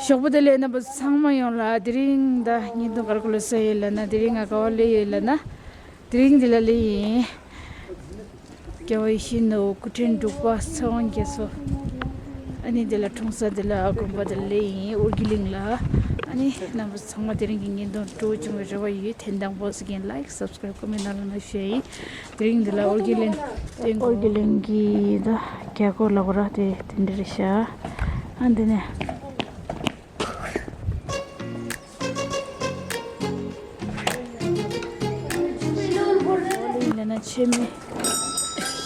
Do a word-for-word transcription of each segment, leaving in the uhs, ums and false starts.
ཞོགས་པ་བདེ་ལེགས། རྣམ་པ་ཚང་མ་ཡོངས་ལ་དེ་རིང་ད་བརྙན་ཐུང་ག་རེ་སླེབས་ཡོད་ལབ་ན། དེ་རིང་ང་ག་པར་སླེབས་ཡོད་ལབ་ན། དེ་རིང་འདི་ལ་སླེབས་ཡིན། རྒྱལ་བ་ཡིད་བཞིན་ནོར་བུ་སྐུ་ཕྲེང་དྲུག་པ་ཚེ་དབང་རྒྱ་མཚོ། ཨ་ནི་འདི་ལ་འཁྲུངས་ས་འདི་ལ་དགོན་པ་འདི་ལ་སླེབས་ཡིན། ཨོ་རྒྱན་གླིང་ལ། ཨ་ནི་རྣམ་པ་ཚང་མ་དེ་རིང་གི་བརྙན་ཐུང་སྤྲོ་བོ་བྱུང་བའི་རེ་བ་ཡོད། ཐེངས་དང་པོ་ཟེར་མཁན་ལའིཀ་སབ་སི་ཀ་རའིབ་ཀོ་མེན་ཊི་ནང་ལ་གནང་ཞུ་ཡ་ཡིན། དེ་རིང་འདི་ལ་ཨོ་རྒྱན་གླིང་སྟེང་། ཨོ་རྒྱན་གླིང་གི་ད་རྒྱལ་སྒོ་ལབ་དགོས་ར། དེ་དེ་འདྲ་རེད་ཤག་ཨ་འདི་ནས། ལབ་ན་ཆེན་མོ་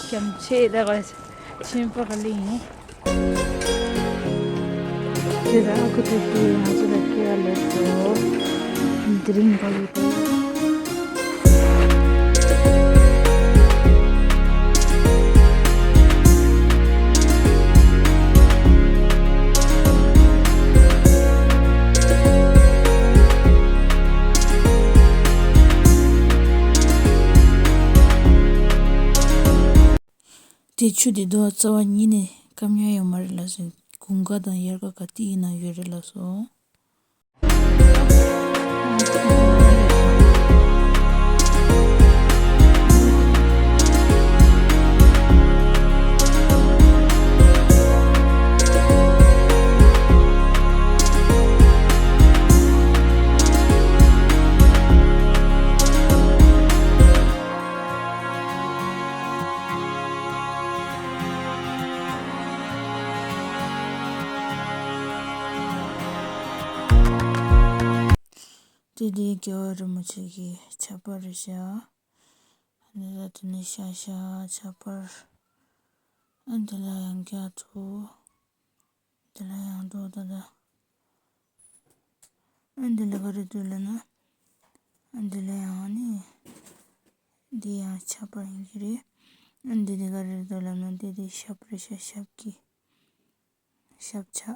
ཞབས་ཕྱི་ད་ག་ཆེན་པོ་ག་ལ་ཡིན། དེ་ལ་ཨ་ཁུ་བཀྲ་ཤིས་ང་ཚོ་ལ་སྐྱེལ་བ་སླེབས་སོང་། དེ་རིང་ག་ཡོད་དོ། དེ་ཆུ་དེ་དོ་རྩ་བ་ཉིད་ནས་སྐམ་ཡ་ཡོད་མ་རེད་ལབ་སོང་། དགུན་ཁ་དང་དབྱར་ཁ་ག་དུས་ཡིན་ན་ཡོད་རེད་ལབ་སོང་། དེ་དེ་རྒྱལ་བ་རིན་པོ་ཆེ་གི་ཆབ་བར་རེད་ཤག་ཨ་ནི་ད་དེ་ནས་ཤ་ཤ་ཆབ་བར། ཨ་འདི་ལ་ཡང་རྒྱ་ཐུག་འདི་ལ་ཡང་འགྲོ་ད་ད། ཨ་འདི་ལ་ག་རེ་འདུག་ལབ་ན། ཨ་འདི་ལ་ཡང་ནི། འདི་ཡང་ཆབ་བར་ཡིན་གྱི་རེད། ཨ་འདི་ནི་ག་རེ་འདུག་ལབ་ན། འདི་དེ་ཞབས་རེད་ཤག་ཞབས་ཀྱི། ཞབས་ཆ།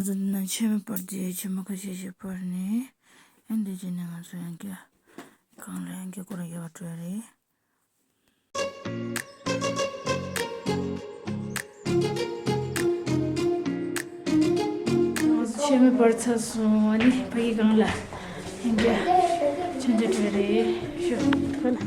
ད་ང་ཚོ་འདི་ན་ཆེན་མོ་བར་དེ་ཆེན་མོ་ཁ་ཤས་ཤིག་བར་ནས། ཨ་འདི་བྱས་ནས་ང་ཚོ་ཡང་བསྐྱར་གང་ལ་ཡང་བསྐྱར་སྐོར་ར་རྒྱག་འགྲོ་ཡ་རེད། ཆེན་མོ་བར་ཚར་སོང་། ཨ་ནི་ཕ་གི་སྒང་ལ་ཡང་བསྐྱར་མཆོད་མཇལ་འགྲོ་ཡ་རེད། ཤོག་ཁོ་ན།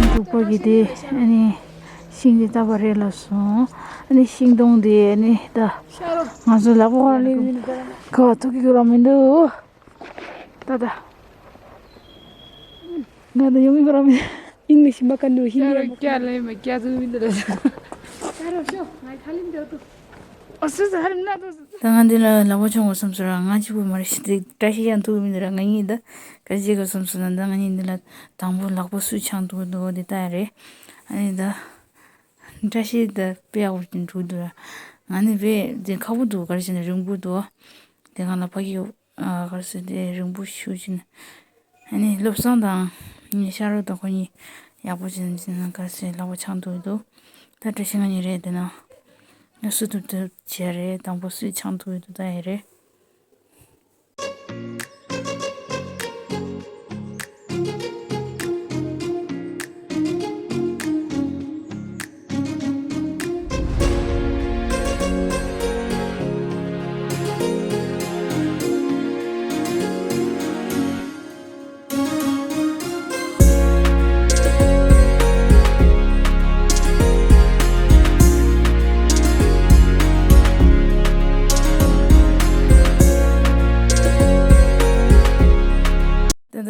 འབྲུག་པ་གི་དེ་ཨ་ནི། ཤིང་འདི་བཏབ་པ་རེད་ལབ་སོང་། ཨ་ནི་ཤིང་སྡོང་འདི་ཨ་ནི་ད་ང་ཚོ་ལག་པ་ཁོ་རང་ལ་ཁ་བ་ཐུག་གི་ཁོ་རང་མི་འདུག་ད་ད་ང་ད་ཡོང་གི་ཁོ་རང་མི་ཨིན་ལིཤ་མ་ཀ་ནུ་ཧིན་དི་ཡ་མ་ཀ་ལེ་མ་ཀ་ཏུ་མི་འདུག་ད་ད་རོ་ཤོ་ང་ཁ་ལིན་འདུག་ཏུ། ཨོ་སུ་ཟ་ཧར་མི་ན་ཏུ། ད་ང་འདི་ལ་ལག་པ་འཆང་དགོས་བསམ་སོང་ར། ང་གཅིག་པུ་མ་རེད་ཤི། དེ་བཀྲ་ཤིས་ཡང་ཐུག་མི་འདུག་ར། ང་གཉིས་ད་ག་ཅི་ག་བསམ་སོང་ན། ད་ང་གཉིས་འདི་ལ་དང་པོ་ལག་པ་སུས་འཆང་འདུག་འདུག་འདི་ལྟ་ཡ་རེད། ཨ་ནི་ད། བཀྲ་ཤིས་ད་དཔེ་ཡག་པོ་ཅིག་འགྲོ་འདུག་ར། ང་ནི་དཔེ་དེ་ཁག་པོ་འདུག་ག་རེ་བྱས་ན་རིང་པོ་འདུག་དེ་སྒང་ལ་ཕ་གི་ཨ་ག་རེ་ཟེར་དེ་རིང་པོ་ཞུ་ཅིན། ཨ་ནི་བློ་བཟང་དང་ངའི་ཤ་རོགས་དང་ཁོ་གཉིས་ཡག་པོ་བྱས་ན་ག་རེ་ཟེར་ལག་པ་འཆང་འདུག་འདུག་ད་བཀྲ་ཤིས་ང་གཉིས་རེད། དེ་ན་ང་སུ་ཐུབ་ཐུབ་བྱས་རེད། དང་པོ་སུས་འཆང་འདུག་འདུག་ད་ཡ་རེད།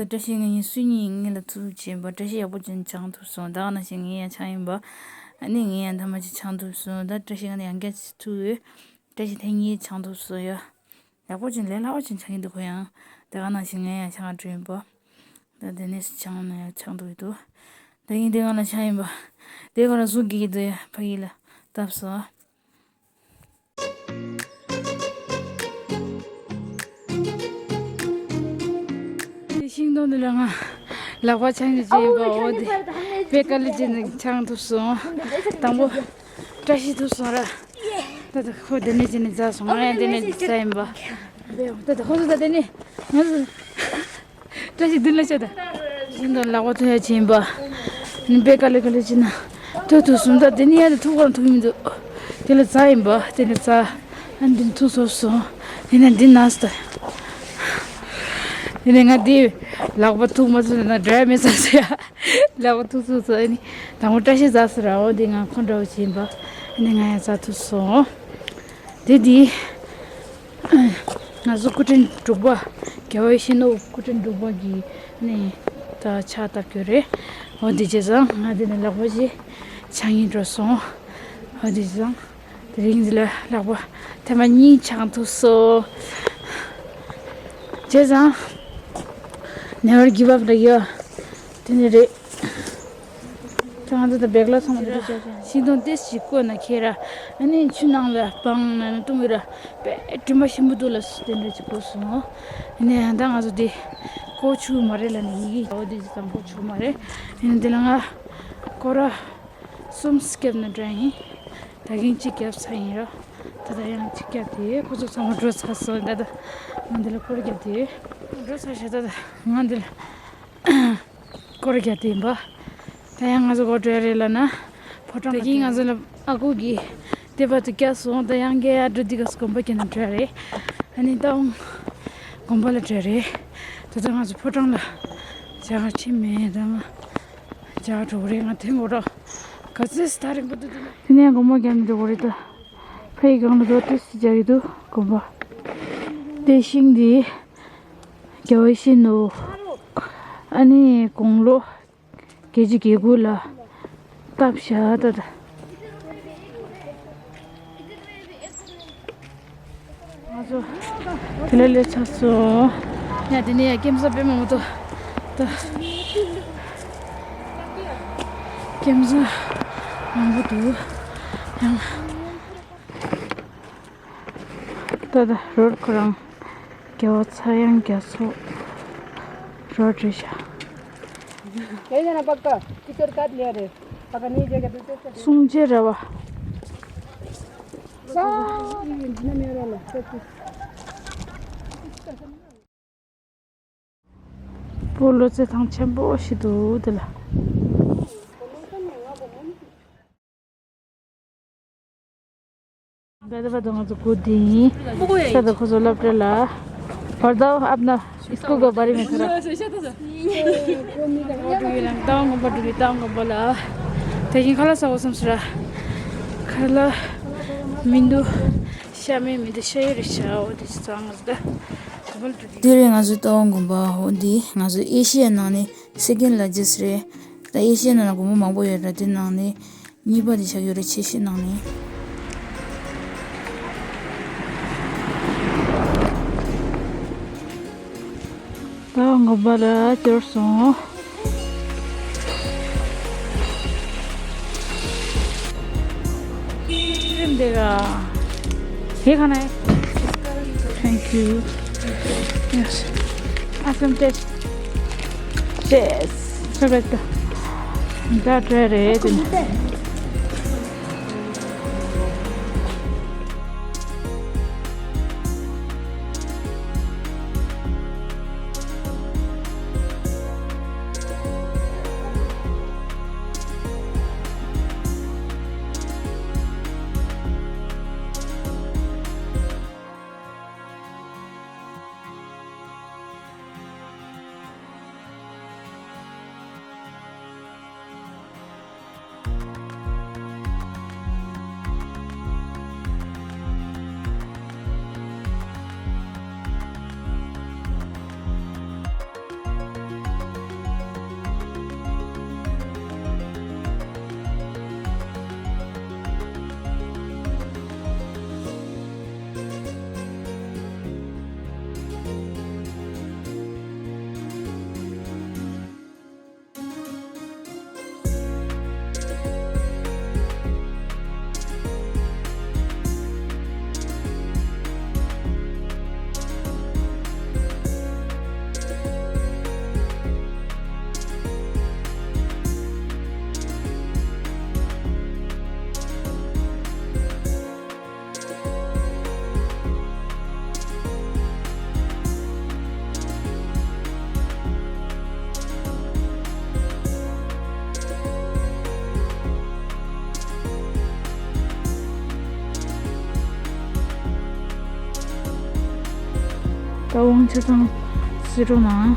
བཀྲ་ཤིས་ང་གཉིས་སུ་གཉིས་ངེད་ལ་ཐུག་བྱས་པ། བཀྲ་ཤིས་ཡག་པོ་ཅིག་ཆང་ཐུབ་སོང་། ད་ག་ནང་བཞིན་ངས་ཡང་ཆང་ཡིན་པ། ཨ་ནི་ངས་ཡང་ཐ་མ་ཅིག་ཆང་ཐུབ་སོང་། ད་བཀྲ་ཤིས་ང་ནི་ཡང་བསྐྱར་ཅིག་ཐུག་ཡོད། བཀྲ་ཤིས་ཐེངས་གཉིས་ཆང་ཐུབ་སོང་ཡ། ཡག་པོ་ཅིག་ལས་སླ་བོ་ཅིག་ཆང་གི་འདུག་ཁོ་ཡང་། ད་ག་ནང་བཞིན་ངས་ཡང་ཆང་བྲིས་ཡིན་པ། ད་དེ་ནས་ཆང་ནས་ཡང་ཆང་འདུག་གི་འདུག་ད་ཡིན་དེ་ག་ལ་ཆང་ཡིན་པ། དེ་ག་ལ་གཟུགས་སྐྱིད་ཀྱི་འདུག་ཡ། ཕ་གི་ལ་བཏབ་སོང་། དེ་ཤིང་སྡོང་འདི་ལ་ང་ལག་པ་འཆང་རྒྱུ་བྱས་པ། འོ་དེ་དཔེ་དཀའ་ལས་བྱས་ནས་འཆང་ཐུབ་སོང་། དང་པོ་བཀྲ་ཤིས་ཐུབ་སོང་ར། ད་ད་ཁོ་དེ་ནས་བྱས་ནས་འཛག་སོང་། ང་ཡང་དེ་ནས་འཛག་ཡིན་པ། ད་ད་ཁོ་ཚོ་ད་དེ་ནས་ང་ཚོ་བཀྲ་ཤིས་མདུན་ལ་ཤོག་ད། ཤིང་སྡོང་ལག་པ་ཐོན་ཡ་བྱས་ཡིན་པ། ནི་དཔེ་དཀའ་ལས་དཀའ་ལས་བྱས་ན་ཐུག་ཐུབ་སོང་། ད་དེ་ནས་ཡང་དེ་ཐུག་ག་ཐུག་མི་འདུག་དེ་ལ་འཛག་ཡིན་པ། དེ་ལ་འཛག་ཨ་ནི་འདི་ཐུག་སོང་སོང་། དེ་ནས་འདི་ན་སྟ། དེ་ནས་ང་འདི་ལག་པ་ཐུག་མ་ཐུབ་ན་འདྲ་མེད་ས་ཟེར་ཡ། ལག་པ་ཐུག་སོང་སོང་། ཨ་ནི་དང་པོ་བཀྲ་ཤིས་འཛག་སོང་ར། འོ་འདི་ང་ཁོ་འདྲ་བོ་བྱས་ཡིན་པ། ཨ་ནི་ང་ཡང་འཛག་ཐུབ་སོང་། དེ་འདི། ང་ཚོ་སྐུ་ཕྲེང་དྲུག་པ། རྒྱལ་བ་ཡིད་བཞིན་ནོར་བུ་སྐུ་ཕྲེང་དྲུག་པ་གི་ནི་ད་ཕྱག་བཏབ་རྒྱུ་རེད། འོ་འདི་བྱས་ཙང་ང་འདི་ནས་ལག་པ་ཅིག་འཆང་ཡིན་འགྲོ་སོང་། འོ་འདི་བྱས་ཙང་དེ་རིང་འདི་ལ་ལག་པ་ཐེངས་མ་གཉིས་འཆང་ཐུབ་སོང་། བྱས་ཙང་never give up རེད་ཡ། དེ་ནི་རེད། ད་ང་ཚོ་ད་བེག་ལ་ཚང་མ་འདི་འདྲ་བྱས་བྱས། ཤིང་སྡོང་ཏོག་ཙམ་བརྐོས་ན་ཁྱེར་ར། ཨ་ནི་ཆུ་ནང་ལ་སྦངས་ན་ནི་བཏུང་བའི་ར། དཔེ་དྲི་མ་ཞིམ་པོ་འདུག་ལ་སུ་དེ་འདྲ་ཅིག་བརྐོས་སོང་། ཨ་ནི་ཡང་ད་ང་ཚོ་འདི་བརྐོ་ཆོག་མ་རེད་ལབ་ནི་ཡི་གེ་འོ་འདི་ཙམ་བརྐོ་ཆོག་མ་རེད། ཨ་ནི་འདི་ལ་ང་སྐོར་ར་གསུམ་བརྒྱབ་ན་འདྲ་ཡིན། ད་གིན་གཅིག་བརྒྱབ་ཚར་ཡིན་ར། ད་ད་ཡང་གཅིག་བརྒྱབ་དེ་ཁོ་ཚོ་ཚང་མ་འགྲོ་ཚར་སོང་། ད་ད་ང་འདི་ལ་སྐོར་བརྒྱབ་དེ་འགྲོ་ཚར་ཤག་ད་ད་ང་འདི་ལ། སྐོར་རྒྱག་དེ་ཡིན་པ། ད་ཡང་ང་ཚོ་ག་པར་འགྲོ་ཡ་རེད་ལབ་ན། ཕོ་བྲང་ལ། ད་གིན་ང་ཚོ་ལ་ཨ་ཁུ་གིས་དེ་བར་དུ་བསྐྱལ་སོང་། ད་ཡང་བསྐྱལ་ཡ་འགྲོ་དུས་སྐབས་སུ་དགོན་པ་བསྐྱལ་ནས་འགྲོ་ཡ་རེད། ཨ་ནི་ད་འོང་དགོན་པ་ལ་འགྲོ་ཡ་རེད། ད་ལྟ་ང་ཚོ་ཕོ་བྲང་ལ་ཇ་ག་ཕྱིན་མེད། ད་ང་ཇ་ག་འགྲོ་གི་རེད། ང་དེ་འགོར་རོགས་ག་ཚོད་ད་རིང་པོ་འདུག་དེ་ནས་དེ་ནས་དགོན་པ་བསྐྱལ་ནས་འགྲོ་གི་རེད། ད་ཕ་ཡི་སྒང་ལ་འགྲོ་དུས་སུ་ཇ་གི་འདུག་དགོན་པ། དེ་ཤིང་འདི། རྒྱལ་བ་ཡིད་བཞིན་ནོར་བུ། ཨ་ནི་དགུང་ལོ་བརྒྱད་ཅུ་གྱ་དགུ་ལ་བཏབ་བཞག་ད་ད། ང་ཚོ་དེ་ལ་སླེབས་ཚར་སོང་། ཡ་དེ་ནས་ཡ་སྐྱེམས་ས་དཔེ་མང་པོ་འདུག་ད། སྐྱེམས་ས་མང་པོ་འདུག་ཡང་། ད་ད་རོར་ཁོ་རང་རྒྱལ་བ་ཚངས་དབྱངས་རྒྱ་མཚོ་རོར་བྲིས་ཤག यही जाना पक्का। टिकट काट लिया रे। पक्का नहीं जाएगा तो कैसे? གསུང་ཆེ་ར་བ། སྤོ་ལོ་རྩེད་ཐང་ཆེན་པོ་ཞིག་འདུག་དེ་ལ། ད་ལྟ་བར་དུ་ང་ཚོ་སྒུག་བསྡད་ཡིན། ད་ལྟ་ཁོ་ཚོ་སློབ་གྲྭ་ལ། पर्दा अपना स्कूल के बारे में थोड़ा। ཏང་དགོན་པ་འགྲོ་གི་ཏང་དགོན་པ་ལ། དེ་བཞིན་ཁ་ལག་ཟ་དགོས་བསམ་སོང་ར། ཁ་ལག་མི་འདུག་ཤ་མེད་མི་འདུག་ཤ་ཡོད་རེད་ཤག་འོ་དེ་ཅི་ཙང་ང་ཚོ་ད་དགོན་པ་ལ་འགྲོ་གི། དེ་རིང་ང་ཚོ་ཏང་དགོན་པ་འོ་འདི་ང་ཚོ་ཨེ་ཤི་ཡ་ནང་ནས་second largest རེད། ད་ཨེ་ཤི་ཡ་ནང་ལ་དགོན་པ་མང་པོ་ཡོད་ར། དེ་ནང་ནས་གཉིས་པ་དེ་ཆགས་ཡོད་རེད། ཆེ་ཤོས་ནང་ནས། ད་དགོན་པ་ལ་འབྱོར་སོང་། ཁྲིམ་དེ་ག་དེ་ག་ནས། Thank you. Yes. Awesome taste. Yes. Correct. That rare, isn't it? དབང་ཆ་ཚང་ཕྱི་དྲོ་ནང་